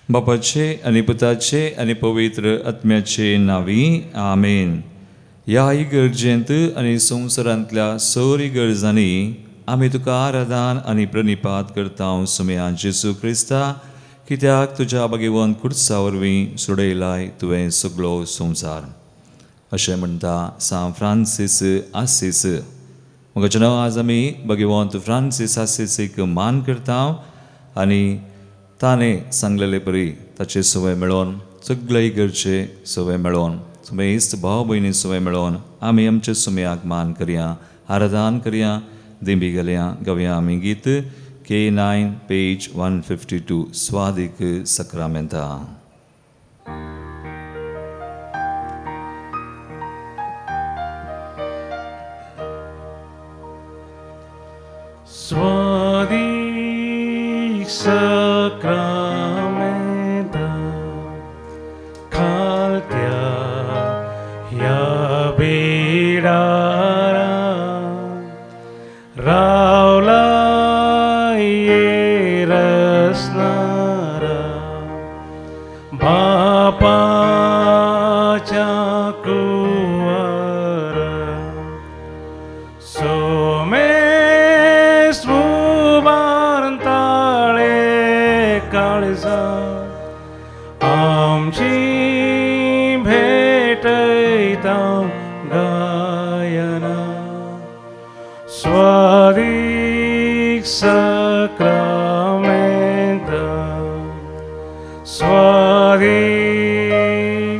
बापाचे आनी पुताचे आनी पवित्र आत्म्याचे नांवी आमेन. ह्या इगर्जेंत आनी संवसारांतल्या सर इगर्जांनी आमी तुका आराधन आनी प्रणिपात करता सुमया जेजू क्रिस्ता, कित्याक तुज्या भागेवन कुर्सा वरवीं सोडयलाय तुवें सगलो संवसार. अशें म्हणटा सांत फ्रांसीस आसीस. म्हजें नांव आज आमी भगवंत फ्रांसीस आसीसीक मान करता आनी ताणें सांगलेले परी ताचे सवय मेळोवन सगळे इगर्जे सवय मेळोवन सुमेस्त भाव भयणी सवय मेळोवन आमी आमच्या सुमयाक मान करया, आराधन करया, दिंबी घालया. गावया आमी गीत K9 page 152 स्वादीक सक्रामेंता. स्वादीक सक्रामेंता खालत्या ह्या बिडारा रावला येरसनारा बापाच्या कुवारा सोमेस उबारून ताळे काळजा आमची भेटयता गायना स्वादीक सक्रामेंता स्वादीक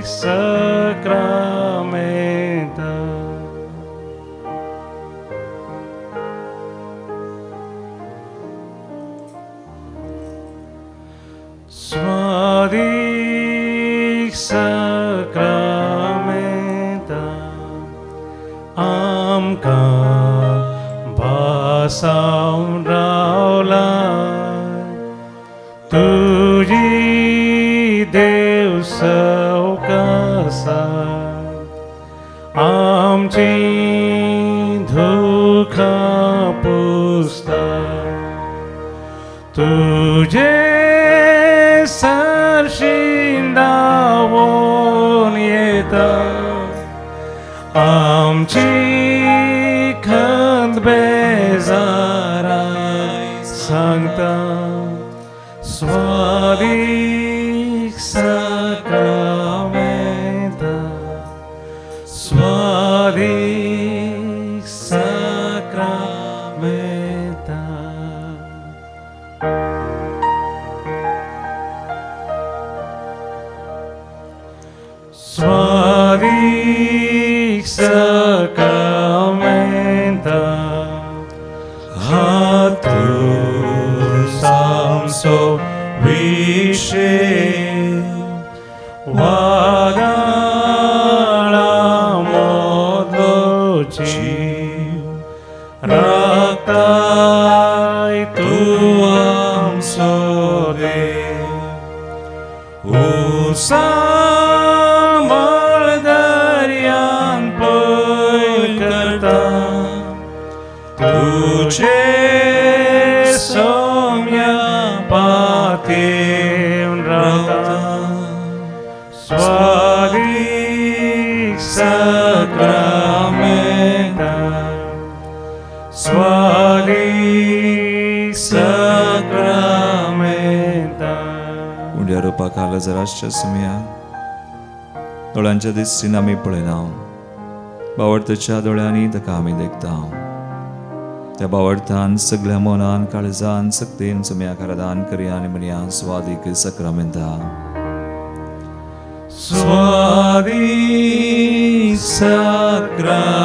सक्रामेंता. स्वादीक सक्रामेंता आमकां भासावन रावला तुजी देव सवकासा आमची दुखां पुसता तुजे सरशीं धांवून येता आमची खंत बेजाराय सांगता स्वादीक सक्रामेंता स्वादीक सक्रामेंता. स्वादीक सक्रामेंता हातूस आमचो विशे वादळा मोदलो जीव राखताय तूं आमचो देव उसांबळ दर्यान पयल करता तुजे सोम्या पातेवन रावता स्वादीक सक्रामेंता स्वादीक सक्रामेंता. उंड्या रोपा खाला जराशच्या सुमया दोळ्यांच्या दिश्टीन आमी पळयना, बावडतेच्या दोळ्यांनी ताका आमी देखता. त्या बावडतान सगळ्या मनान काळजान सक्तीन सुमयाक आराधन करया आनी म्हणया स्वादीक सक्रामेंता. स्वादीक सक्रामेंता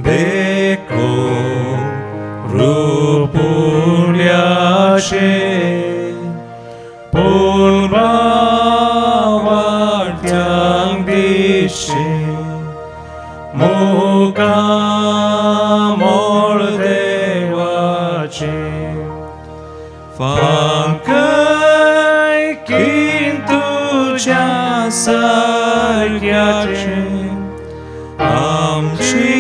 देखो रुपुण्याचे पूण भावार्थ्यांक दिशे मुखामोळ देवाचे फांकय कीन तुज्या सारक्याचे आमची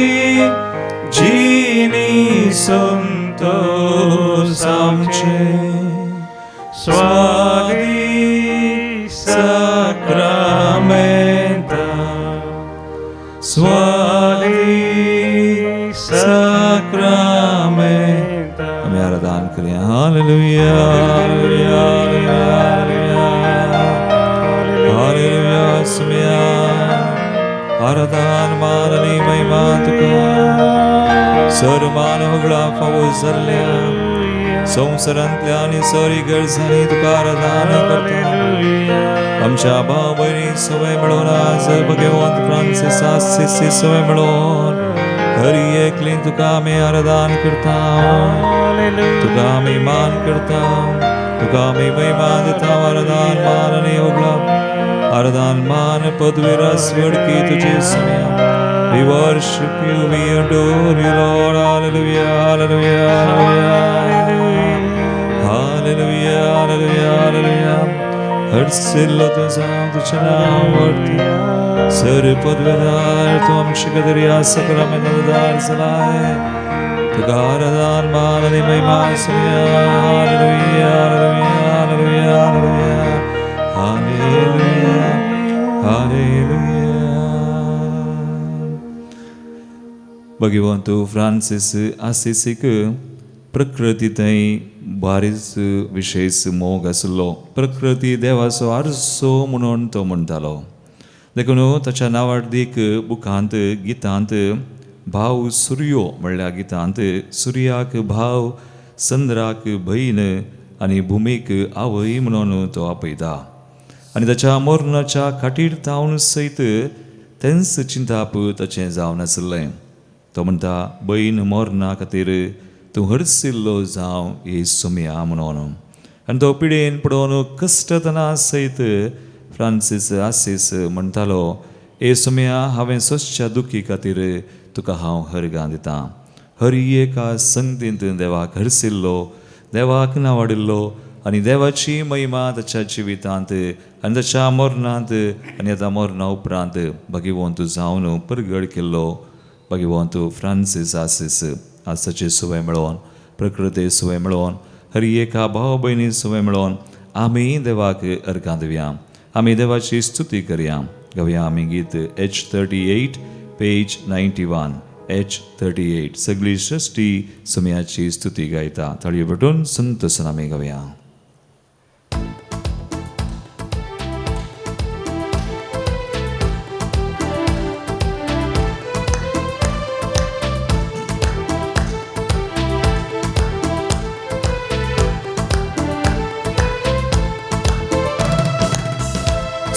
जिणी संतोष आमचे स्वादी साक्रामेंता, स्वादी साक्रामेंता। आमी आराधन करया। Hallelujah, hallelujah, hallelujah. सुम्या आराधन मान आनी महिमा तुका सर मान होगळा फावो जाल्ल्या संवसारांतल्या आनी सरी गरजांनी तुका आराधना करता। आमच्या भाव भयणी सवय मेळोवन आज भगवंत फ्रांसीस आसिसी सवय मेळोवन हरी एकलीन तुका आमी आराधन करता, तुका आमी मान करता, तुका आमी महिमा दिता। आराधन मान आनी होगळा आराधन मान पदवीरास वडकी तुजे सुम्या। We worship you, we adore you, Lord. Hallelujah, hallelujah, hallelujah, hallelujah, hallelujah. हर्षिल्लो तुझा तुझ्या नांव वरती सर पदवेदार तूं आमचे खातीर ह्या सकरामेंतार जालाय। तुका आराधन मान आनी महिमा सुम्या। Hallelujah, hallelujah, hallelujah, hallelujah, hallelujah. भगवंत फ्रांसीस आसिसीक प्रकृती थंय बारीच विशेश मोग आसलो। प्रकृती देवाचो आरसो म्हणून तो म्हणटालो। देखून ताच्या नांवाडदीक बुकांत गितांत भाव सुर्यो म्हणल्या गितांत सुर्याक भाव, चंद्राक भयण आनी भुमीक आवय म्हणून तो आपयता। आनी ताच्या मरणाच्या खाटीर तावन सयत तेंच चिंताप ताचें जावन आसलें। तो म्हणटा, भयण मरणा खातीर तूं हरसिल्लो जावं हे सुम्या म्हणून। आनी तो पिडेन पडोवन कश्टतना सयत फ्रांसीस आसीस म्हणटालो, ए सुम्या, हांवें सोंसच्या दुखी खातीर तुका हांव हरगां दितां। हर एका संगतींत देवाक हरसिल्लो, देवाक नावाडिल्लो आनी देवाची महिमा ताच्या जिवितांत आनी ताच्या मरणांत आनी आतां मरणा उपरांत भगवंत जावन परगड केल्लो भगवंत फ्रांसीस आसीस आज ताची सुवे मेळोवन, प्रकृती सुवे मेळोवन, हर एका भाव भयणी सुवे मेळोवन आमी देवाक अर्घां दिवया, आमी देवाची स्तुती करया। गावया आमी गीत H38 page 91, H38। सगळी सृश्टी सुम्याची स्तुती गायता। ताळयो भेटून संतोसान आमी गावया।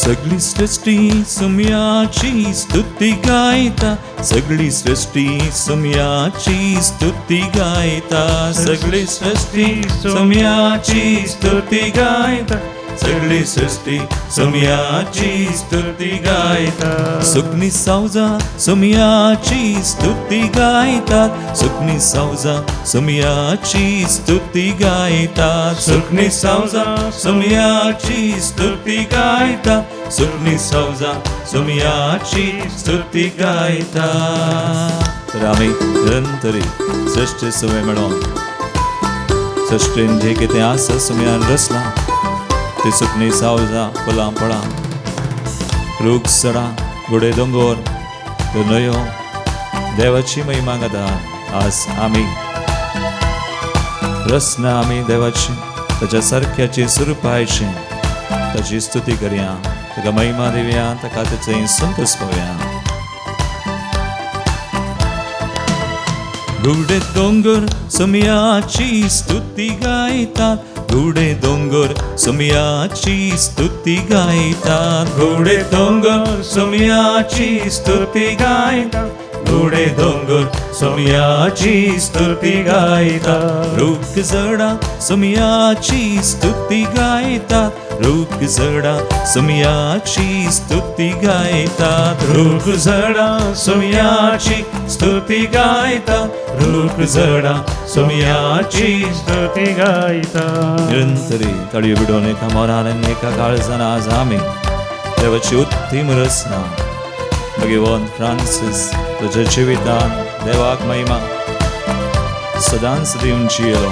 सगळी सृष्टी सुम्याची स्तुती गायता, सगळी सृष्टी सुम्याची स्तुती गायता, सगळी सृष्टी सुम्याची स्तुती गायता, सगळी सृष्टी सुम्याची स्तुती गायता। सुकनी सावजा सुम्याची स्तुती गायतात, सुकनी सावजा सुम्याची स्तुती गायतात, सुकनी सावजा सुम्याची स्तुती गायतात, सुकनी सावजा सुम्याची स्तुती गायता। तर आमी निरंतरी सृश्टी सुवे मेळोवन सृश्टीन जें कितें आसा सुम्यान रचलां ते सुकणी सावजां, फुलां फळां, रूख सडां, गुडे दोंगोर, त्यो न्हंयो देवाची महिमा गाता। आज आमी रचना आमी देवाची ताच्या सारक्याची सुरपायची ताची स्तुती करया, ताका महिमा दिवया, ताका ताचें संतोष पावया। गुडे दोंगर सुम्याची स्तुती गायतात, गुडे दोंगर सुम्याची स्तुती गायतात, गुडे दोंगर सुम्याची स्तुती गायतात, गुडे दोंगर सुम्याची स्तुती गायतात। रूख झाडां सुम्याची स्तुती गायतात, रूख झाडां सुम्याची स्तुती गायतात, रूख झाडां सुम्याची स्तुती गायतात, रूख झाडां सुम्याची स्तुती गायतात। निरंतरी ताळयो बिडोवन एका मनान आनी एका काळजान आज आमी देवाची उत्तीम रचना भगवंत फ्रांसीस तुज्या जिवितान देवाक महिमा सदांच दिवन जियेलो।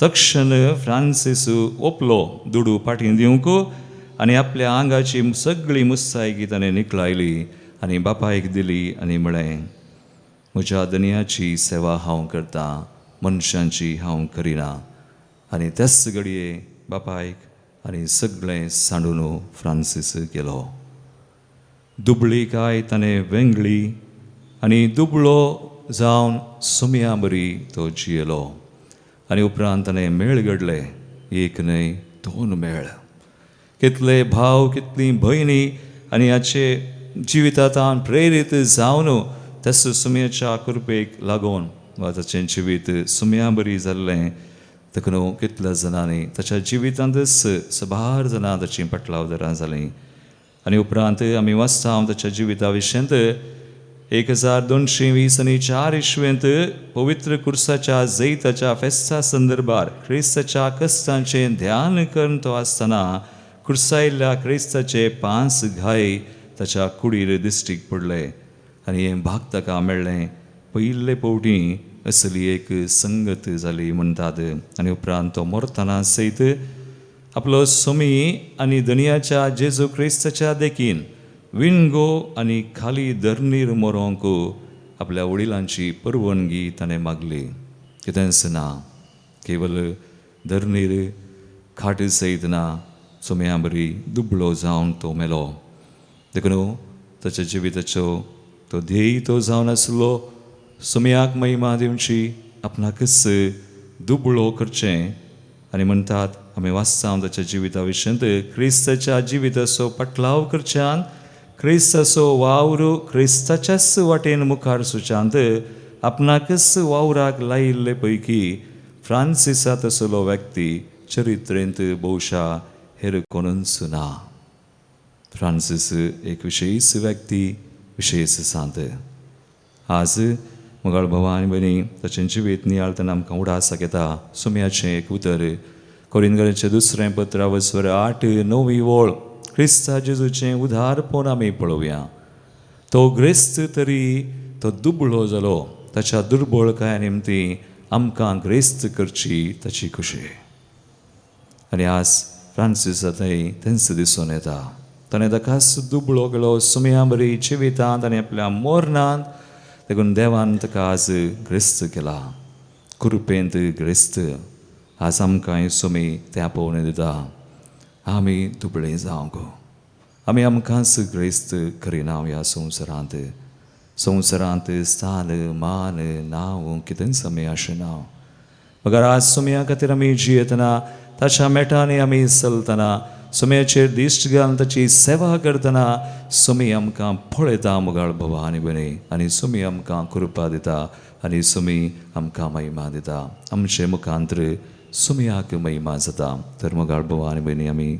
तक्षण फ्रांसीस ओपलो दुडू फाटीं दिवंक आनी आपल्या आंगाची सगळी मुस्सायकी ताणें निकळायली आनी बापायक दिली आनी म्हळें, म्हज्या धनयाची सेवा हांव करतां, मनशांची हांव करिना. आनी त्याच घडये बापायक आनी सगळें सांडून फ्रांसीस गेलो. दुबळी काय ताणें वेंगळी आनी दुबळो जावन सुमया बरी तो जियेलो. आनी उपरांत ताणें मेळ घडले, एक न्हय दोन मेळ. कितले भाव कितली भयणी आनी हाचे जिवितांत प्रेरीत जावन त्याच सुमयाच्या कृपेक लागून वा ताचें जिवीत सुमया बरी जाल्लें. देखून कितल्या जाणांनी ताच्या जिवितांतच सबार जाणां ताचीं पटलावदारां जालीं. आनी उपरांत आमी वाचता ताच्या जिविता विशयांत 1220 आनी 4 इसवेंत पवित्र कुर्साच्या जैताच्या फेस्ता संदर्भार क्रिस्ताच्या कश्टांचें ध्यान करून तो आसतना कुर्सायल्ल्या क्रिस्ताचे 5 घाय ताच्या कुडीर दिश्टीक पडले आनी हें भाग ताका मेळ्ळें. पयले फावटी असली एक संगत जाली म्हणटात. आनी उपरांत तो मरतना सयत आपलो सोमी आनी धनयाच्या जेजू क्रिस्ताच्या देखीन विणगो आनी खाली धरणीर मरोंक आपल्या वडिलांची परवानगी ताणें मागली. कितेंच ना, केवल धरणीर खाट सयत ना, सोम्या बरी दुबळो जावन तो मेलो. देखून ताच्या जिविताचो तो ध्येय तो जावन आसलो सोम्याक महिमा दिवची, आपणाकच दुबळो करचें. आनी म्हणटात आमी वाचता ताच्या जिविता विशयांत क्रिस्ताच्या जिविताचो पटलाव करच्यान क्रिस्ताचो वावर क्रिस्ताच्याच वाटेन मुखार सुच्यांत आपणाकच वावराक लायिल्ले पैकी फ्रांसिसा तसलो व्यक्ती चरित्रेंत बहुशा हेर कोणूच ना. फ्रांसीस एक विशेश व्यक्ती, विशेश सांत. आज मोगाळ भावा आनी भयणी ताचें जिवीत नियाळतना आमकां उडासाक येता सोम्याचें एक उतर कोरिंगराचें दुसरें पत्र वस्वर 8 9 वळ, क्रिस्ता जेजूचें उदारपण आमी पळोवया. तो ग्रेस्त तरी तो दुबळो जालो, ताच्या दुर्बळकाय निमती आमकां ग्रेस्त करची ताची खुशी. आनी आज फ्रांसीसा थंय तेंच दिसून येता. ताणें ताकाच दुबळो केलो सुमया बरी जिवितांत आनी आपल्या मोरणांत. देखून देवान ताका आज ग्रेस्त केला, कृपेंत ग्रेस्त. आज आमकां सुमी तें आपोवणें दिता. आमी दुबळे जावंक, आमी आमकांच ग्रेस्त करिना ह्या संवसारांत. संवसारांत स्थान मान नांव कितेंच आमी आशिना, मगर आज सुमया खातीर आमी जियेतना, ताच्या मेटांनी आमी चलतना, सुमयाचेर दिश्ट घालून ताची सेवा करतना सुमी आमकां पळयता मोगाळ भावा आनी भयणी, आनी सुमी आमकां कृपा दिता आनी सुमी आमकां महिमा दिता. आमचे मुखांतर सुमयाक महिमा जाता. तर मोगाळ भावा आनी भयणी आमी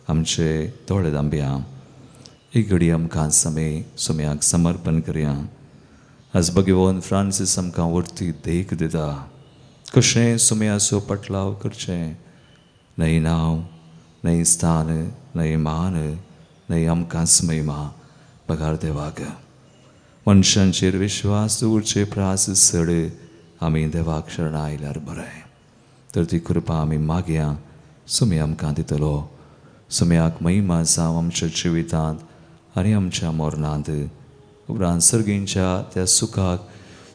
आमचे दोळे दांबया, एक घडी आमकां आमी सुमयाक समर्पण करया. आज भगवान फ्रांसीस आमकां व्हरती देख दिता कशें सुमयाचो पटलाव करचें. न्हय नांव, न्हय स्थान, न्हय मान, न्हय आमकांच महिमा बगार देवाक. मनशांचेर विश्वास दवरचे प्रास चड आमी देवाक शरणां आयल्यार बरें. तर ती कृपा आमी मागया, सुमी आमकां दितलो. सुमयाक महिमा जावं आमच्या जिवितांत आनी आमच्या मरणांत. उपरांत सर्गींच्या त्या सुखाक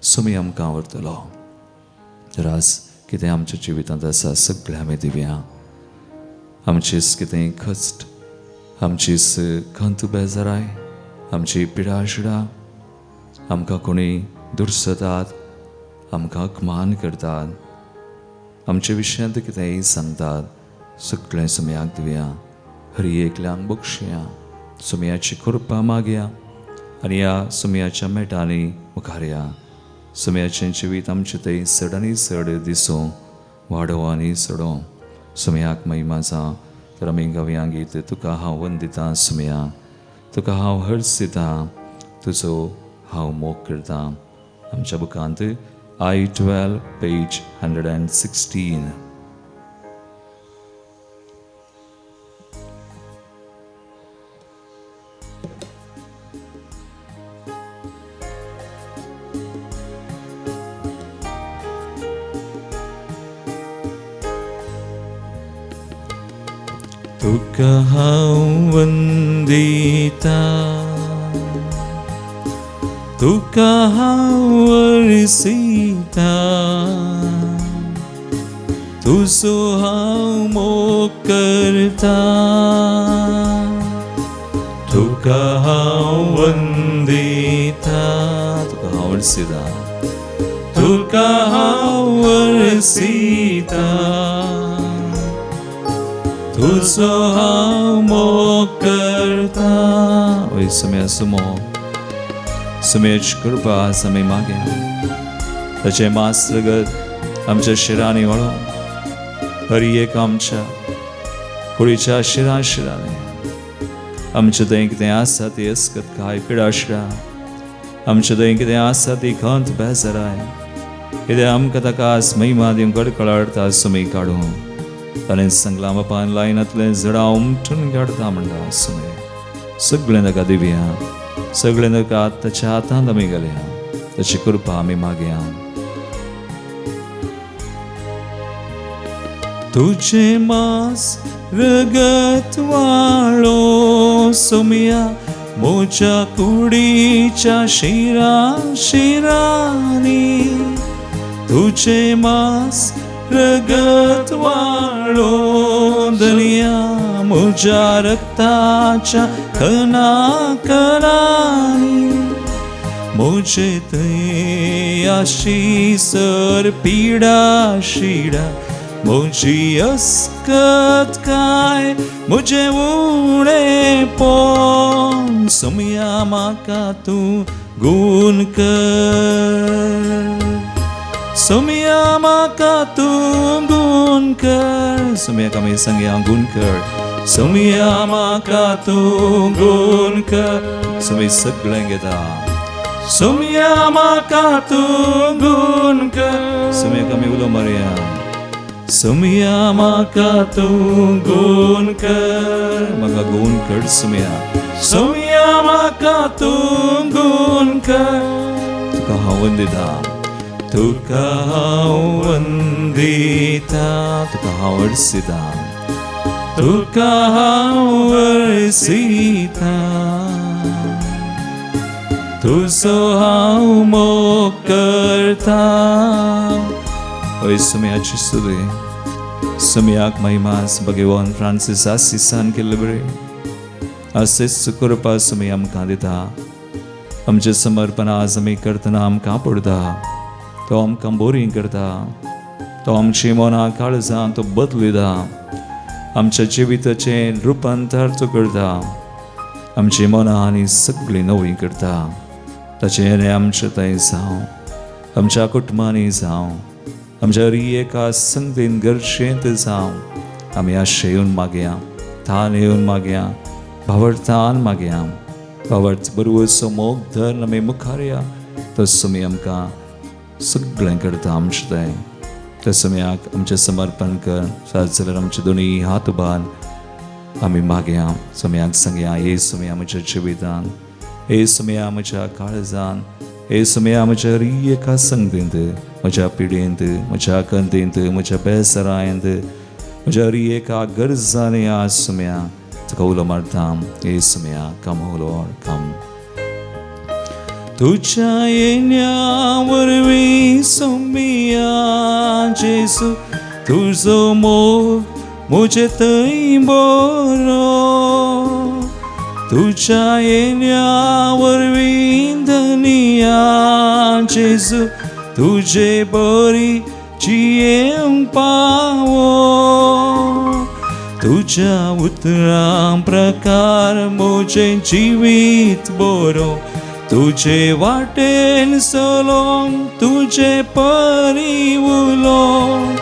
सुमी आमकां व्हरतलो. तर आज कितें आमच्या जिवितांत आसा सगळें आमी दिवया. आमचीच कितें कश्ट, आमचीच खंत बेजाराय, आमची पिडाशिडा, आमकां कोणी दुर्सतात, आमकां अपमान करतात, आमचे विशयांत कितेंय सांगतात, सगळें सुमयाक दिवया. हरी एकल्यांक बक्षया, सुमयाची कृपा मागया आनी ह्या सुमयाच्या मेटांनी मुखार या. सुमयाचें जिवीत आमचें थंय चड आनी चड दिसूं, वाडोवं आनी चडोवं. सुमयाक महिमा जावं. तर आमी गावया गीत, तुका हांव वंदितां सुमया, तुका हांव हर्ष दितां, तुजो हांव मोग करतां. आमच्या बुकांत I 12 page 116. तुका हांव वंदिता, तुका हांव वरसिता, तुजो हांव मोग करता, तुका हांव वंदिता, तुका हांव वरसिता, तुका हांव वरसिता, तुजो हांव मोग करता. वय समय सुमो सुमेश कृपा आमी मागया, ताचें मास रगत आमच्या शिरांनी वळो, हरी एक आमच्या कुडीच्या शिरां शिरांनी आमच्या थंय कितें आसा ती अस्कत काय पिडाशिरा, आमच्या थंय कितें आसा ती खंत बेजाराय, कितें आमकां ताका आज महिमा दिवंक कडकडाडटा सुमी काडूं. ताणें सांगलां बापान लायनांतलें झडां उमटून काडटा म्हणटा सुमे, सगळें ताका दिवया, सगळें ताका ताच्या हातांत आमी घालया, ताची कृपा आमी मागया. तुझे मास रगत वाळो सोमया म्हज्या कुडीच्या शिरा शिरांनी, तुझे मास रगत वाळो दर्या म्हज्या रक्ताच्या कणा कणांनी, म्हजे थंय आशिसर पिडा शिडा, म्हजी अस्कत काय म्हजें उणेपण, सोमया म्हाका तूं गूण कर, सोमया म्हाका तूं गूण कर, सोमया आमी सांगया गूण कर, सोमया म्हाका तूं गूण कर, सोमी सगळें घेता, सोमया म्हाका तूं गूण कर, सोमया आमी उलो मारया, सोमया म्हाका तूं गूण कर, म्हाका गूण कर सोमया, सोमया म्हाका तूं गूण कर, तुका हांव वंदिता, तुका हांव वंदिता, तुका हांव वरसिता, तुका हांव वरसिता, तुजो हांव मोग करता. हय सोमयाची स्तुती, सोमयाक महिमा भगवान फ्रांसीस आसिसान केल्ले बरें आसीस कृपा सोमया आमकां दिता. आमचें समर्पण आज आमी करतना आमकां पडटा, तो आमकां बोरीं करता, तो आमची मनां काळजां तो बदलिता, आमच्या जिविताचें रुपांतर तो करता, आमची मनां आनी सगळीं नवीं करता. ताचें आमचें थंय जावं, आमच्या कुटुंबांनी जावं, आमच्या एका संगतीन गरजेंत जावं, आमी आशे येवन मागया, थान येवन मागया, भावर्थान मागया, भावार्थ बरोबर मोग धरून आमी मुखार या, तसो आमी आमकां सगळें करता आमचें थंय. त्या समयाक आमचें समर्पण कर, सात जाल्यार आमचे दोनूय हात उबार आमी मागया, समयाक सांगया, हे समया म्हज्या जिवितान, हे समया म्हज्या काळजान, हे समया म्हज्या एका संगतींत, म्हज्या पिडेंत, म्हज्या कंतींत, म्हज्या बेसरायंत, म्हज्या एका गरजांनी आज समया तुका उलो मारता, हे समया कम हो लॉर्ड कम. तुझ्या येण्या वरवीं सोमया जेजू, तुजो मोग म्हजे थंय बरो, तुझ्या येण्या वरवीं धनिया जेजू, तुझे बरी जियेवंक पावो, तुझ्या उतरां प्रकार म्हजें जिवीत बरो, तुझे वाटेन चलोंक तुझे परी उलोवंक,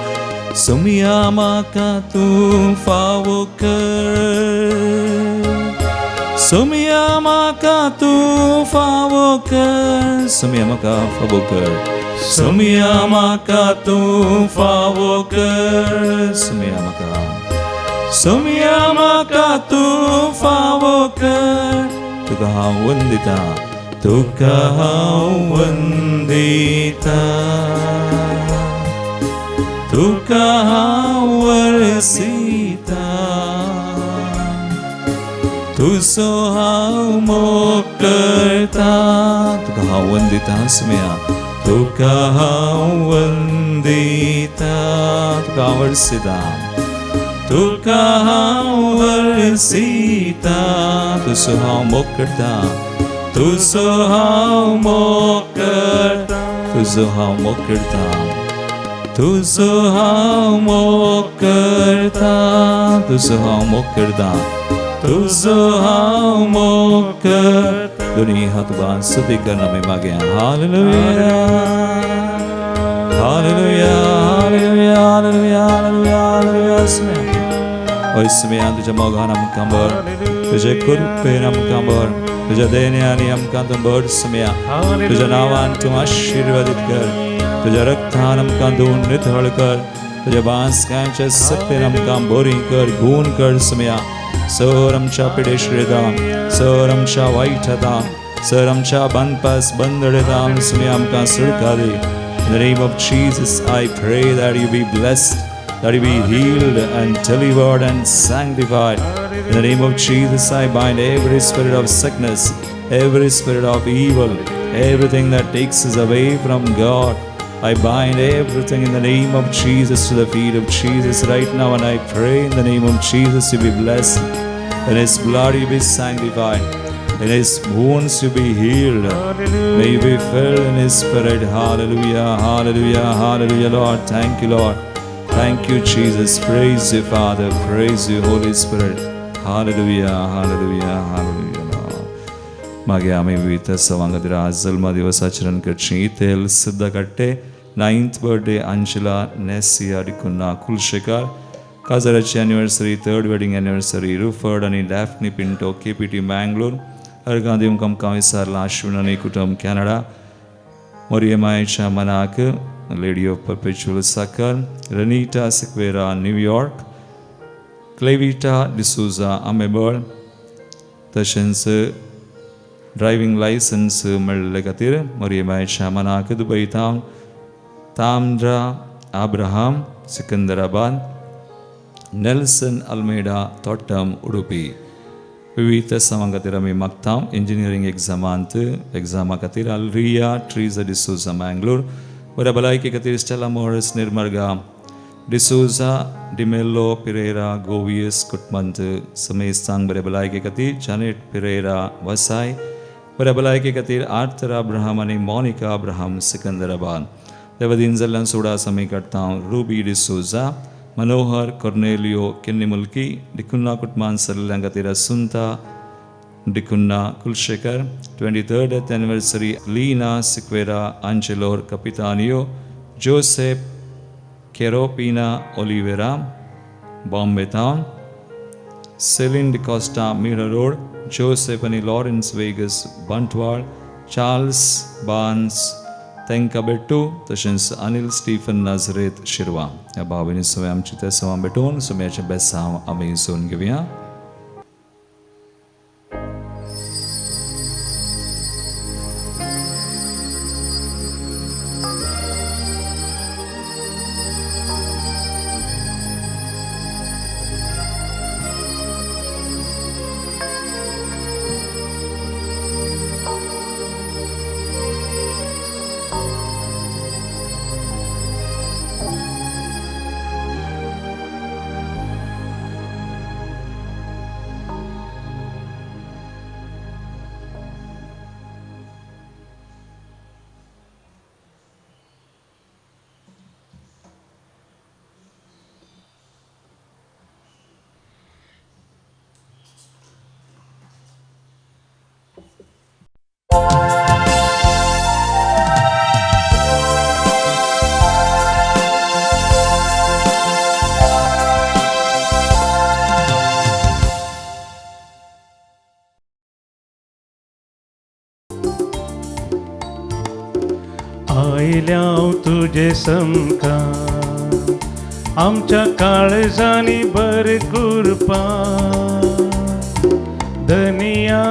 सोमया म्हाका तूं फावो कर, सोमया म्हाका तूं फावो कर, सोमया म्हाका फावो कर, सोमया म्हाका तूं फावो कर, सोमया म्हाका, सोमया म्हाका तूं फावो कर, तुका हांव वंदिता, तुका हांव वंदिता, तुका हांव वरसिता, तुजो हांव मोग करता. तुका हांव वंदिता सुमया, तुका हांव वंदिता, तुका हांव वर्सिता, तुका हांव वर्सिता. तुजो हांव मोग करता, तुजो हांव मोग करता, तुजो हांव मोग करता, तुजो हांव मोग करता, तुजो हांव मोग करता, तुजो हांव मोग करता. दोनी हात बांद स्तुती करना आमी मागया. Hallelujah, hallelujah, hallelujah, hallelujah, hallelujah, hallelujah. होय सुमया, तुज्या मोगान आमकां भर, तुजे कृपेन आमकां भर, तुज्या देण्यानी आमकां तूं भर सुमया. तुज्या नांवान तूं आशिर्वादीत कर, तुज्या रक्तान आमकां धुवन नितळ कर, तुज्या बांसकांच्या सक्तेन आमकां बरी कर, गूण कर सुमया. सर आमच्या पिडेश्रेता, सर आमच्या वायट जाता, सर आमच्या बांदपास बंदडता सुमया, आमकां सुटका दी. In the name of Jesus, I pray that you be blessed, that you be healed and delivered and sanctified. In the name of Jesus, I bind every spirit of sickness, every spirit of evil, everything that takes us away from God. I bind everything in the name of Jesus to the feet of Jesus right now, and I pray in the name of Jesus you be blessed. In His blood you be sanctified. In His wounds you be healed. May you be filled in His Spirit. Hallelujah, hallelujah, hallelujah, Lord. Thank you, Lord. Thank you, Jesus. Praise you, Father. Praise you, Holy Spirit. Hallelujah, hallelujah, hallelujah, Lord. मागीर आमी विविध सवां खातीर आज जल्म दिवस आचरण करची. तेल सिद्ध काडटे 9th birthday Angela Nesia D'Cunha Kulshekar. काजाराची anniversary, 3rd wedding anniversary Ruford आनी डॅफ्नी पिंटो KPT Mangalore. अर्गां दिवंक आमकां विसारलां आश्विन आनी कुटुंब कॅनडा. मोरियमायच्या मनाक lady of perpetual succour Renita Sequeira New York. Clevita D'Souza Amebal. तशेंच ड्रायव्हींग लायसन्स मेळिल्ले खातीर मोरियमायच्या मनाक दुबय थावन तामड्रा आब्राहाम सिकंदराबाद. नेल्सन अल्मेडा तोट्टम उडुपी. विविध सवां खातीर आमी मागता. इंजिनियरींग एग्जामांत एग्जामा खातीर अल्रिया ट्रीजा डिसोजा मँगलोर. बऱ्या भलायके खातीर स्टेला मोरस निर्मर्गा डिसोजा डिमेल्लो पिरेरा गोवियस कुटमंत समेस्तांक बऱ्या भलायके खातीर जानेट पिरेरा वसाय. बऱ्या भलायके खातीर आर्थर अब्राहम आनी मोनिका अब्राहम सिकंदराबाद. देवदीन जाल्ल्यान सोडास आमी काडटा. रुबी डिसोजा मनोहर कॉर्नेलियो किन्नीमुल्की डिकुन्ना कुटुंबान सरल्या खातीर Asunta D'Cunha Kulshekar. 23rd anniversary Leena Sequeira Angelor Capitanio Joseph Keropina Oliveira Bombay town. Celine D'Costa Mira road. Joseph आनी लॉरेन्स वेगस बंटवाळ. चार्ल्स बान्स तेंकाबेट्टू तशेंच अनिल स्टीफन नाजरेत शिरवा. ह्या भावांनी सगळें आमची त्या सवां भेटोवन सुम्याचें बेसांव आमी सोन घेवया. आयल्याव तुजे समकार आमच्या काळजांनी बर कुरपा धनिया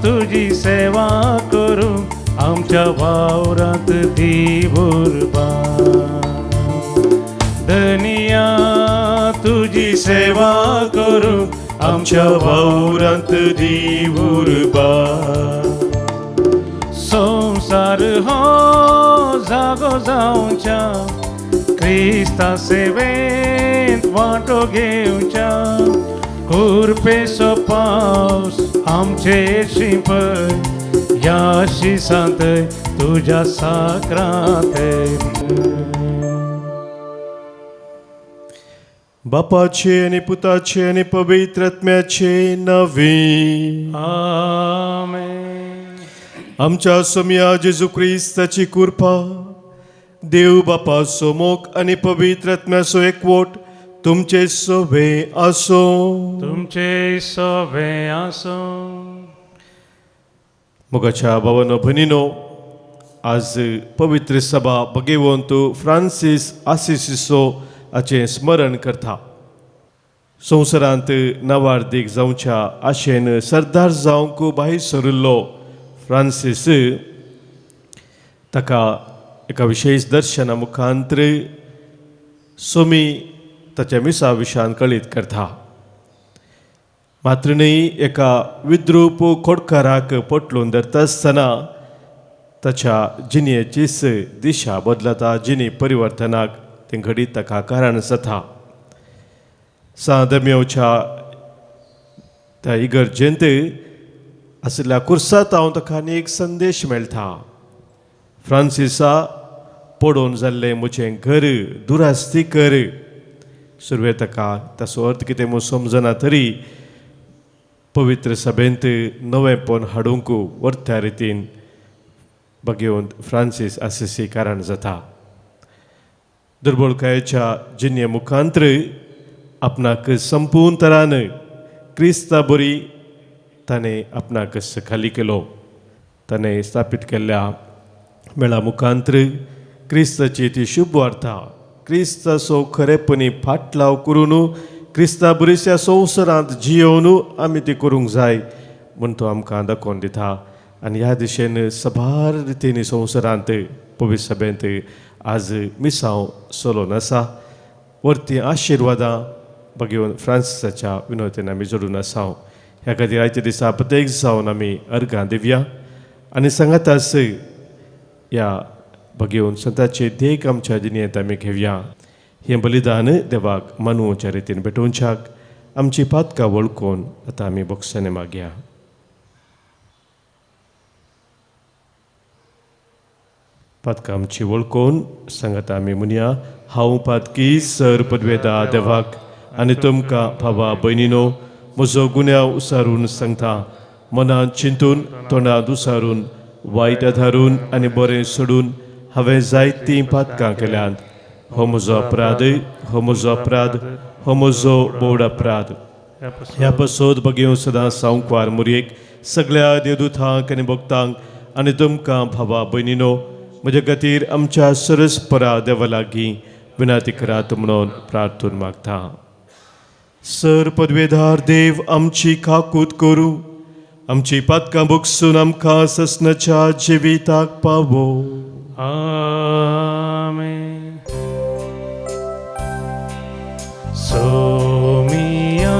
तुजी सेवा करूं आमच्या वावरांत दी उर्बा धनिया तुजी सेवा करूं आमच्या वावरांत दी उर्बा. संवसार हो जागो जावच्या क्रिस्ता सेवेंत वांटो घेवच्या कुरपेचो पावस आमचेर शिंपय ह्या शिसांत तुज्या साक्रांत. बापाचे आनी पुताचे आनी पवित्र आत्म्याचे नांवे. आमेन. आमच्या सोमया जेजू क्रिस्ताची कृपा, देव बापाचो मोग आनी पवित्र आत्म्याचो एकवट तुमचे सोबे आसो. तुमचे सोबे आसूं. मोगाच्या भावानो भयणीनो, आज पवित्र सभा भगेवंत फ्रांसीस आसिसिसो हाचें स्मरण करता. संवसारांत नवार्दीक जावच्या आशेन सरदार जावंक भायर सरिल्लो फ्रांसीस ताका एका विशेश दर्शना मुखांत्र सोमी ताच्या मिसा विशयान कळीत करता. मात्र न्हय, एका विद्रूप खोडकाराक पटलून धरता आसतना ताच्या जिणेचीच दिशा बदलता, जिणे परिवर्तनाक तें घडीत ताका कारण जाता. सांदम्योच्या त्या इगर्जेंत आशिल्ल्या कुर्सांत हांव ताका आनी एक संदेश मेळटा. फ्रांसिसा, पडोवन जाल्लें म्हजें घर दुरास्ती कर. सुरवेक ताका ताचो अर्थ कितें म्हूण समजना तरी पवित्र सभेंत नवेंपण हाडूंक वर्त्या रितीन भगेवंत फ्रांसीस आसिसी कारण जाता. दुर्बळकायेच्या जिणे मुखांत्र आपणाक संपूर्ण तरान क्रिस्ता बरी ताणें आपणाक खाली केलो. ताणें स्थापीत केल्ल्या मेळा मुखांत्र क्रिस्ताची ती शुभ वार्ता, क्रिस्ताचो खरेपणी फाटलाव करून क्रिस्ता बरीच्या संवसारांत जियोवन आमी ती करूंक जाय म्हूण तो आमकां दाखोवन दिता. आनी ह्या दिशेन सबार रितीन संवसारांत पवित्र सभेंत आज मिसांव चलोवन आसा. वरती आशिर्वादां भगेवन फ्रांसिसाच्या विनोदेन आमी जोडून आसा. ह्या खातीर आयच्या दिसा प्रत्येक जावन आमी अर्गां दिवया आनी सांगातास ह्या भगेवन संताचे देख आमच्या जिणेंत आमी घेवया. हें बलिदान देवाक मानवच्या रितीन भेटोवच्याक आमची पातकां वळखून आतां आमी बोगसाने मागया. पातकां आमची वळखून सांगाता आमी म्हणया, हांव पातकी सर पदवेदा देवाक आनी तुमकां भावा भयणीनो म्हजो गुन्यांव उसारून सांगता. मनांत चिंतून, तोंडांत उसारून, वायट आधारून आनी बरें सोडून हांवें जायतीं पातकां केल्यांत. हो म्हजो अपराध, हो म्हजो अपराध, हो म्हजो बोड अपराध. ह्या पसोत बगेवन सदां सांकवार मुरयेक सगळ्या देवदूतांक आनी भक्तांक आनी तुमकां भावा भयणीनो म्हज्या खातीर आमच्या सरस्परा देवा लागीं विनंती करात म्हणून प्रार्थून मागता. सर पदवेदार देव आमची काकूत करूं, आमची पातकां भोगसून आमकां ससनाच्या जिविताक पावो. आमेन. सोमिया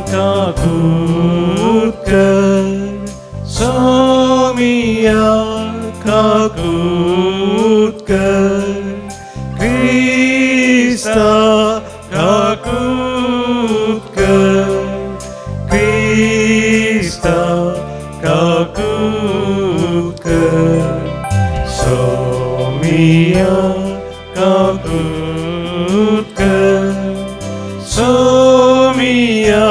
काकूत कर, सोमिया काकूत कर, क्रिस्ता काकूत कर, क्रिस्ता काकूत कर, सोमिया काकूत कर, सोमिया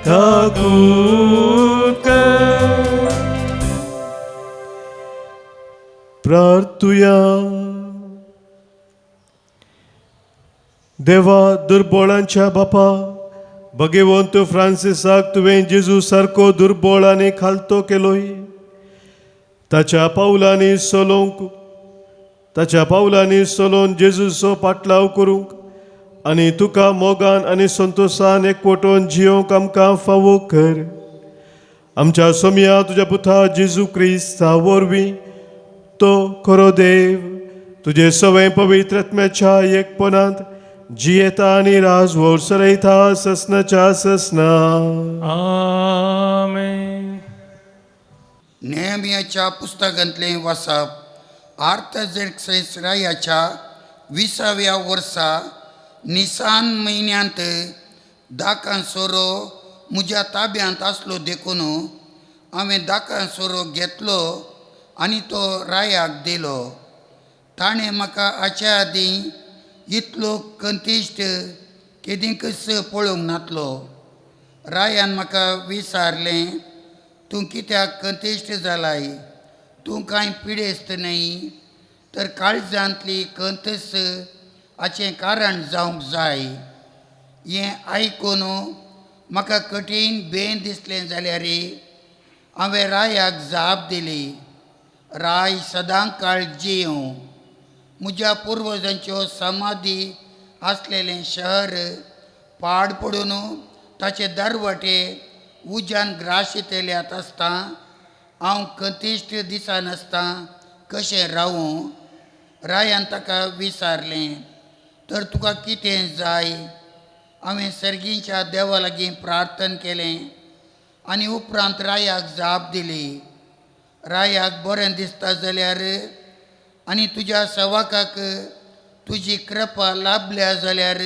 काकूत कर. प्रार्थुया. देवा दुर्बोळांच्या बापा, भगेवंत फ्रांसिसाक तुवें जेजू सारको दुर्बळ आनी खालतो केलोय. ताच्या पावलांनी चलोवंक, ताच्या पावलांनी चलोवन जेजूचो पाटलाव करूंक आनी तुका मोगान आनी संतोशान एकवटोन जियोवंक आमकां फावो कर. आमच्या सोमया तुज्या पुता जेजू क्रिस्ता वरवीं, तो खरो देव, तुजे सवय पवित्र आत्म्याच्या एकपणांत जियेता आनी राजवोर चलयता ससनाच्या ससना. आमेन. नेहमियाच्या पुस्तकांतलें वाचप. आर्तझेर्क्सेस रायाच्या 20व्या वर्सा निसान म्हयन्यांत दाकां सोरो म्हज्या ताब्यांत आसलो देखून हांवें दाकां सोरो घेतलो आनी तो रायाक दिलो. ताणें म्हाका हाच्या आदीं इतलो कंतिश्ट केदींकच पळोवंक नातलो. रायान म्हाका विचारलें, तूं कित्याक कंतिश्ट जालाय? तूं कांय पिडेस्त न्हय, तर काळजांतली कंतस हाचें कारण जावंक जाय. हें आयकून म्हाका कठीण बेन दिसलें जाल्यार हांवें रायाक जाप दिली, राय सदां काळ जियों. म्हज्या पुर्वजांच्यो समाधी आसलेलें शहर पाड पडून ताचे दरवटे उज्यान ग्राशितल्यात आसता हांव कंतिश्ट दिसनासता कशें रावूं? रायान ताका विचारलें, तर तुका कितें जाय? हांवें सर्गीच्या देवा लागीं प्रार्थना केलें आनी उपरांत रायाक जाप दिली, रायाक बरें दिसता जाल्यार आनी तुज्या सवाकाक तुजी कृपा लाभल्या जाल्यार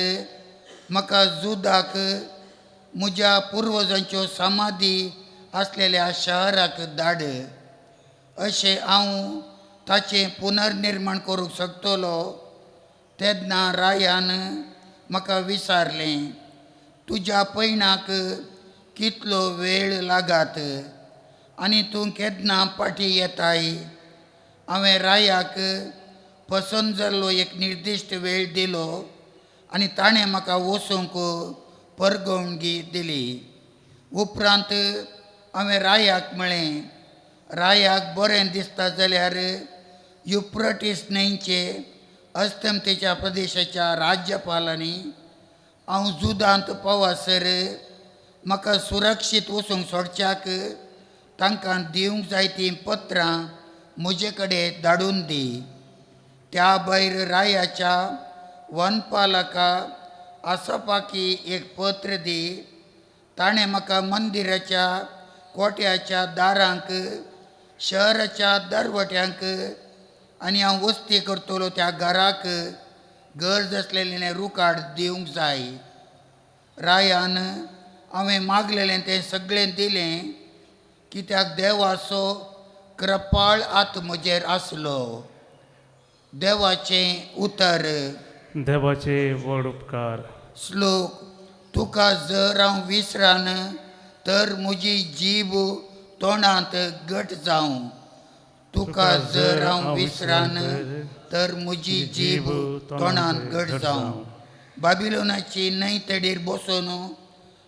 म्हाका जुदाक म्हज्या पुर्वजांच्यो समाधी आसलेल्या शहराक धाड. अशें हांव ताचें पुनर्निर्माण करूंक शकतलो. तेन्ना रायान म्हाका विचारलें, तुज्या पयणाक कितलो वेळ लागत आनी तूं केन्ना फाटीं येताय? हांवें रायाक पसंत जाल्लो एक निर्दिश्ट वेळ दिलो आनी ताणें म्हाका वचूंक परगवणगी दिली. उपरांत हांवें रायाक म्हळें, रायाक बरें दिसता जाल्यार युप्रटीस न्हंयचे अस्तमतेच्या प्रदेशाच्या राज्यपालांनी हांव जुदांत पावासर म्हाका सुरक्षीत वचूंक सोडच्याक तांकां दिवंक जाय तीं पत्रां म्हजे कडेन धाडून दी. त्या भायर रायाच्या वनपालका आसपाकी एक पत्र दी. ताणें म्हाका मंदिराच्या कोट्याच्या दारांक, शहराच्या दरवट्यांक आनी हांव वस्ती करतलो त्या घराक गरज आसलेलें रुकाड दिवंक जाय. रायान हांवें मागलेलें तें सगळें दिलें, कित्याक देवाचो कृपाळ आत म्हजेर आसलो. देवाचें उतर. देवाचे व्हड उपकार. श्लोक. तुका जर हांव विसरान तर म्हजी जीब तोंडांत घट जावं. तुका जर हांव विसरान तर म्हजी जीब तोंडांत घट जावं. बाबिलोनाची न्हंय तडीर बसून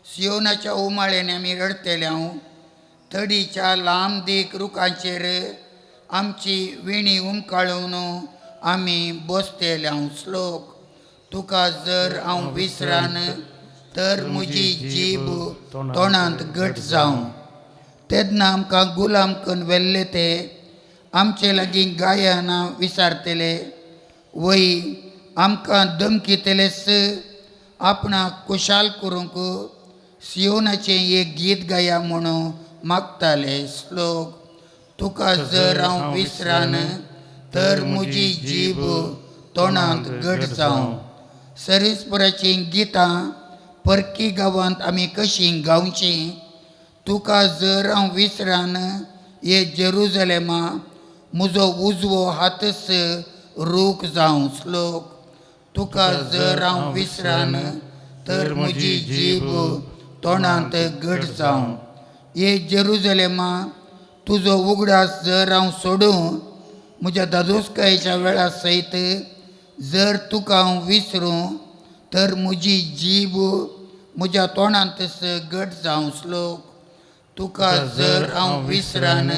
सियोनाच्या उमाळ्यान आमी रडटले. हांव तडीच्या लांब दीक रुखांचेर आमची विणी उमकाळून आमी बसतले. हांव श्लोक. तुका जर हांव विसरान तर म्हजी जीब तोंडांत घट जावं. तेन्ना आमकां गुलाम कन्न व्हेल्ले ते आमचे लागीं गायनां विचारतले, वय आमकां धमकितलेच आपणाक खुशाल करूंक सियोनाचें एक गीत गाया म्हणून मागताले. श्लोक. तुका जर हांव विसरान तर म्हजी जीब तोंडांत घट जावं. सरीसपुराचीं गितां परकी गांवांत आमी कशीं गावचीं? तुका जर हांव विसरान हे जेरुजलेमा म्हजो उजवो हातच रूख जावं. श्लोक. तुका जर हांव विसरान तर म्हजी जीब तोंडांत घट जावं. हे जेरुजलेमा तुजो उगडास जर हांव सोडूं म्हज्या दादोसकायेच्या वेळा सयत जर तुका हांव विसरूं तर म्हजी जीब म्हज्या तोंडांतच घट जावं. श्लोक. तुका जर हांव विसरान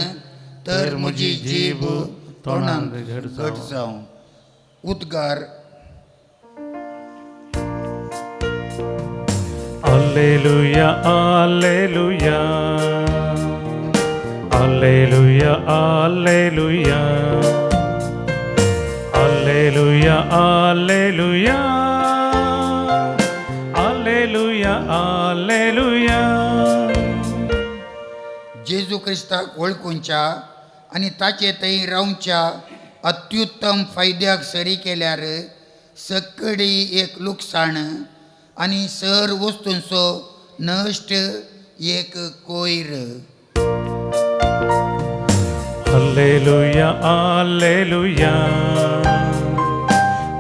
तर म्हजी जीब तोंडांत घट जावं. उद्गार. Alleluia, alleluia, alleluia, alleluia, alleluia, alleluia, आलेलुया आलेलुया. जेजू क्रिस्ताक वळखुंच्या आनी ताचे थंय रावच्या अत्युत्तम फायद्याक सरी केल्यार सकडी एक लुकसाण आनी सर वस्तूंचो नश्ट एक कोयर. Hallelujah hallelujah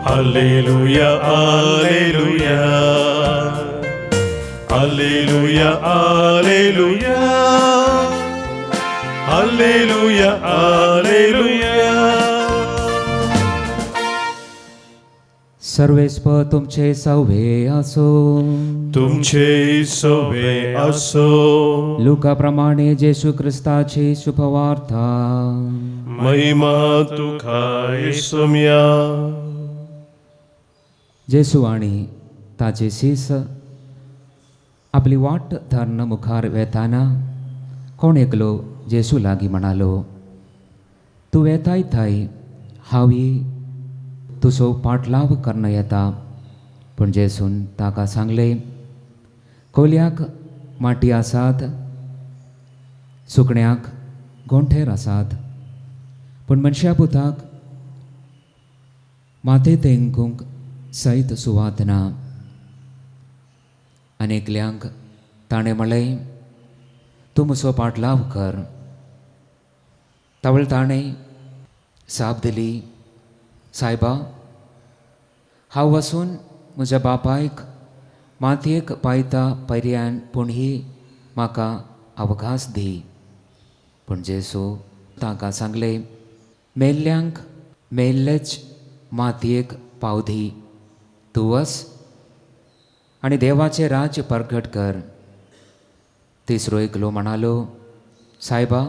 hallelujah hallelujah hallelujah hallelujah hallelujah hallelujah. सर्वेस्प तुमचे सवे असो. तुमचे सोवे असो. लुका प्रमाणे जेसू क्रिस्ताची शुभवार्ता. महिमा तुका येसुम्या. जेसू आनी ताचे शीस आपली वाट धरून मुखार वेताना कोण एकलो जेसू लागीं म्हणालो, तूं वेताय थंय हांवूय तुजो पाटलाव कन्न येता. पूण जेसून ताका सांगलें, कोल्याक माटी आसात, सुकण्याक गोंठेर आसात, पूण मनशा पुताक माथे तेंकूंक सयत सुवात ना. आनी एकल्यांक ताणें म्हणलें, तूं म्हजो पाटलाव कर. तावळ ताणें जाप दिली, सायबा, हांव वचून म्हज्या बापायक मातयेक पायता पर्यान पूण ही म्हाका अवकाश दी. पूण जेसू तांकां सांगलें, मेल्ल्यांक मेल्लेच मातयेक पावदी, तूं वच आनी देवाचें राज्य परगट कर. तिसरो एकलो म्हणालो, सायबा,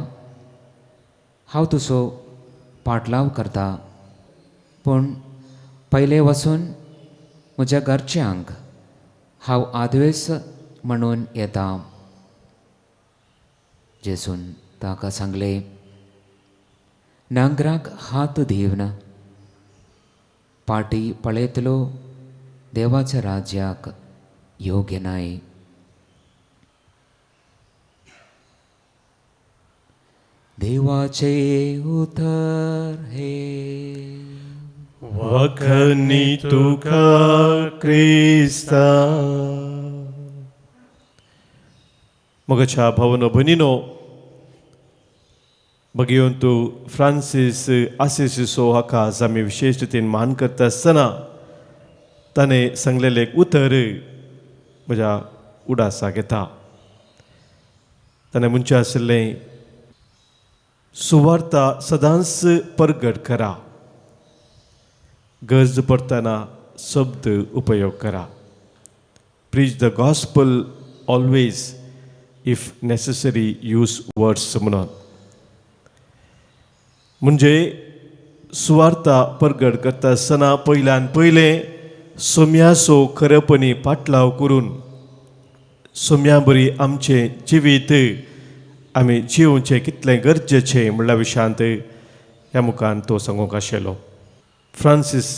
हांव तुजो पाटलाव करता, पूण पयलें वचून म्हज्या घरच्यांक हांव आदवेस म्हणून येता. जेसून ताका सांगलें, नांगराक हात दिवन पाटी पळयतलो देवाच्या राज्याक योग्य नाय. देवाचे उतर हे. वखनी तुका क्रिस्ता. मगच्या भवनो भनिनो भगिवंतू फ्रांसीस आसिसिसो हाका आज आमी विशेश रितीन मान करता आसतना ताणें सांगलेलें एक उतर म्हज्या उडासाक येता. ताणें म्हणचें आशिल्लें, सुवार्ता सदांच परगट करा, गरज पडटना शब्द उपयोग करा. Preach the gospel always, if necessary use words म्हणून. म्हणजे सुवार्ता परगट करता आसतना पयल्यान पयलें सोम्याचो खरेपणी पाटलाव करून सोम्या बरी आमचें जिवीत आमी जिवचें कितलें गरजेचें म्हणल्या विशयांत ह्या मुखान तो सांगूंक आशिल्लो. फ्रांसीस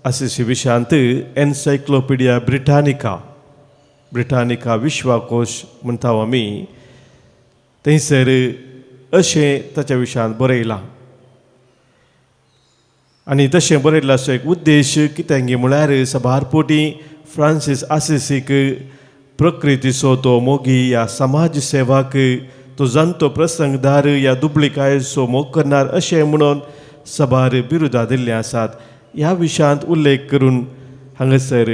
आसिसी विशयांत एन्सायक्लोपिडिया ब्रिटानिका, ब्रिटानिका विश्वाकोश म्हणटा आमी, थंयसर अशें ताच्या विशयांत बरयलां. आनी तशें बरयल्लो असो एक उद्देश कित्याक म्हळ्यार सबार पोटी फ्रांसीस आसिसीक प्रकृतीचो तो मोगी या समाज सेवाक तो जाणटो प्रसंगदार या दुबळिकायेचो मोग करणार अशें म्हणून सबार बिरुदां दिल्लीं आसात. ह्या विशयांत उल्लेख करून हांगासर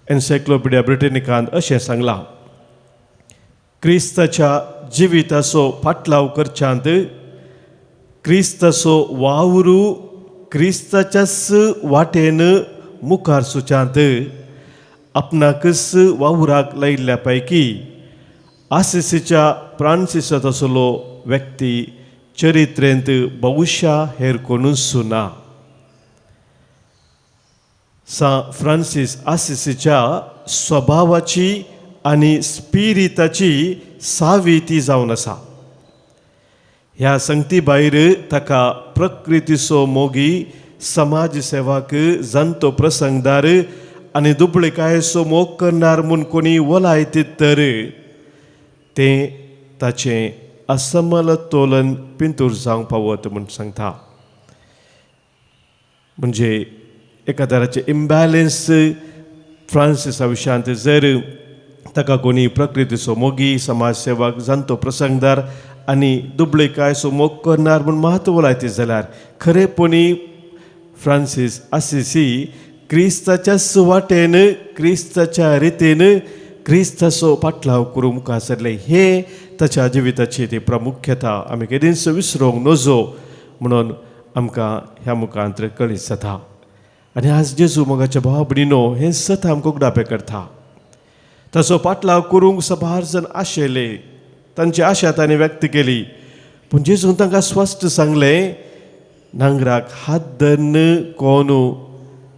एन्सायक्लोपिडिया ब्रिटनिकान अशें सांगलां, क्रिस्ताच्या जिविताचो फाटलाव करच्यांत क्रिस्ताचो वावरू क्रिस्ताच्याच वाटेन मुखार सुच्यांत आपणाकच वावराक लायिल्ल्या पैकी आसिसीच्या फ्रांसिसांत असलो व्यक्ती चरित्रेंत बहुशा हेर कोणूच ना. सा फ्रांसीस आसिसीच्या स्वभावाची आनी स्पिरिताची सावी ती जावन आसा. ह्या संगती भायर ताका प्रकृतीचो मोगी, समाज सेवाक, जाणटो प्रसंगदार आनी दुबळेकायेचो मोग करणार म्हूण कोणी वलायतीत तर तें ताचें असमतोलन पिंतूर जावंक पावत म्हूण सांगता. म्हणजे एका तराचें इम्बॅलन्स फ्रांसिसा विशयांत जर ताका कोणी प्रकृतीचो मोगी, समाजसेवक, जाणटो प्रसंगदार आनी दुबळेकायचो मोग करणार म्हूण म्हत्व लायती जाल्यार खरेपणी फ्रांसीस आसिसी क्रिस्ताच्या वाटेन, क्रिस्ताच्या रितीन क्रिस्ताचो पाटलाव करूंक मुखार सरले. हे ताच्या जिविताची ती प्रामुख्यता आमी केदींच विसरूंक नजो म्हणून आमकां ह्या मुखांत कळीत जाता. आनी आज जेजू मोगाच्या भाव भयणीनो हें सत आमकां उगडापें करता. ताचो पाटलाव करूंक सबार जण आशेले, तांची आशा तांणी व्यक्त केली, पूण जेजून तांकां स्पश्ट सांगलें, नांगराक हात धरून कोण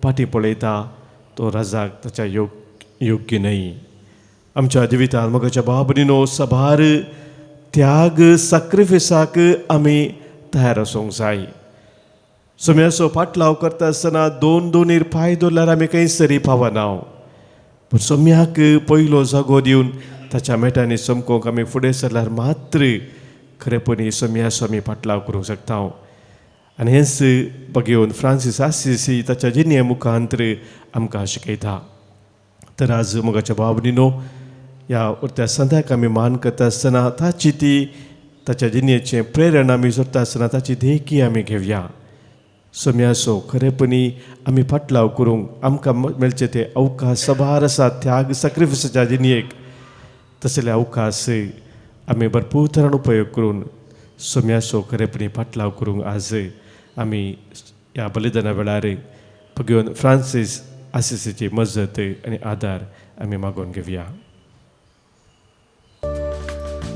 फाटीं पळयता तो राजाक ताच्या योग्य न्हय. आमच्या जिवितांत मोगाच्या भाव भयणीनो सबार त्याग साक्रिफिसाक आमी तयार आसूंक जाय. सोम्याचो पाटलाव करता आसतना दोन दोनीर पांय दवरल्यार आमी खंय सरी पावना, पूण सोम्याक पयलो जागो दिवन ताच्या मेटांनी चमकोवंक आमी फुडें सरल्यार मात्र खरेपणी सोम्याचो आमी पाटलाव करूंक शकता. आनी हेंच बघेवन फ्रांसीस आसिसी ताच्या जिणे मुखांतर आमकां शिकयता. तर आज मोगाच्या भाव भयणीनो ह्या उरत्या संध्याक आमी मान करता आसतना ताची ती ताच्या जिणेचें प्रेरणा आमी सोदता आसतना ताची देखी आमी घेवया. सोम्याचो खरेपणी आमी फाटलाव करूंक आमकां मेळचे ते अवकाश सबार आसा त्याग साक्रिफिसाच्या जिणेक, तसले अवकाश आमी भरपूर तरान उपयोग करून सोम्याचो खरेपणी फाटलाव करूंक आज आमी ह्या बलिदाना वेळार भगवन फ्रांसीस आसिसीची मजत आनी आदार आमी मागोवन घेवया.